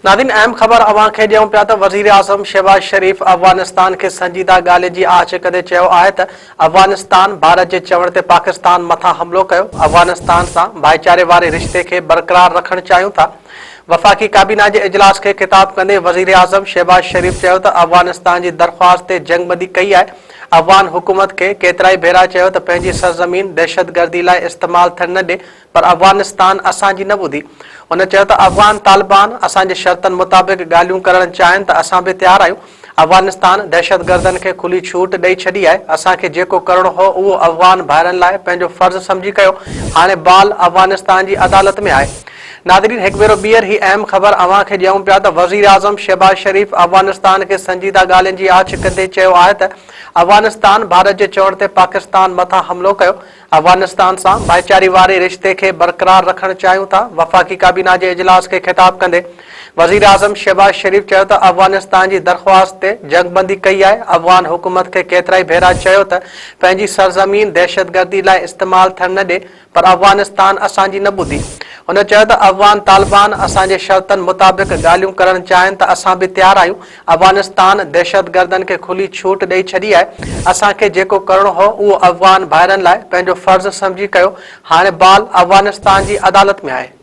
ناظرين اهم خبر اوهان کي ڏيون پيا ته وزيراعظم شهباز شريف افغانستان کي سنجيده ڳالهين جي آڇ ڪندي چيو آهي ته افغانستان ڀارت جي چوڻ تي پاڪستان مٿان حملو ڪيو، افغانستان سان ڀائيچاري واري رشتي کي برقرار رکڻ چاهيون ٿا. وفاقي ڪابينا جي اجلاس کي خطاب ڪندي وزيراعظم شهباز شريف چيو ته افغانستان جي درخواست تي جنگبندي ڪئي آهي، افغان حڪومت کي ڪيترائي ڀيرا چيو ته پنهنجي سرزمين دهشتگردي لاء استعمال ٿيڻ نه ڏي، پر افغانستان اسان جي نه ٻڌي. هن چيو ته افغان طالبان اسان جي شرطن مطابق ڳالهيون ڪرڻ چاهين ته اسان به تيار آهيون، افغانستان دهشتگردن کي کلي ڇوٽ ڏئي ڇڏي آهي، اسان کي جيڪو ڪرڻو هو اهو افغان ڀائرن لاء پنهنجو فرض سمجهي ڪيو، هاڻي بال افغانستان جي عدالت ۾ آهي. ناظرين هڪ ڀيرو ٻيهر هي اهم خبر اوهان کي ڏيون پيا ته وزيراعظم شهباز شريف افغانستان کي سنجيده ڳالهين جي آڇ ڪندي چيو آهي ته افغانستان ڀارت جي چوڻ تي پاڪستان مٿان حملو ڪيو، افغانستان سان ڀائيچاري واري رشتي کي برقرار رکڻ چاهيون ٿا، وفاقي ڪابينا جي اجلاس کي خطاب ڪندي وزيراعظم شهباز شريف چيو ته افغانستان جي درخواست تي جنگبندي ڪئي آهي، افغان حڪومت کي ڪيترائي ڀيرا چيو ته پنهنجي سرزمين دهشتگردي لاء استعمال ٿيڻ نه ڏي پر افغانستان اسان جي نه ٻڌي. هن چيو ته افغان طالبان اسان جي شرطن مطابق ڳالهيون ڪرڻ چاهين ته اسان به تيار آهيون، افغانستان دهشتگردن کي کلي ڇوٽ ڏئي ڇڏي آهي، اسان کي جيڪو ڪرڻو هو اهو افغان ڀائرن لاء پنهنجو فرض سمجهي ڪيو، هاڻي بال افغانستان جي عدالت ۾ آهي.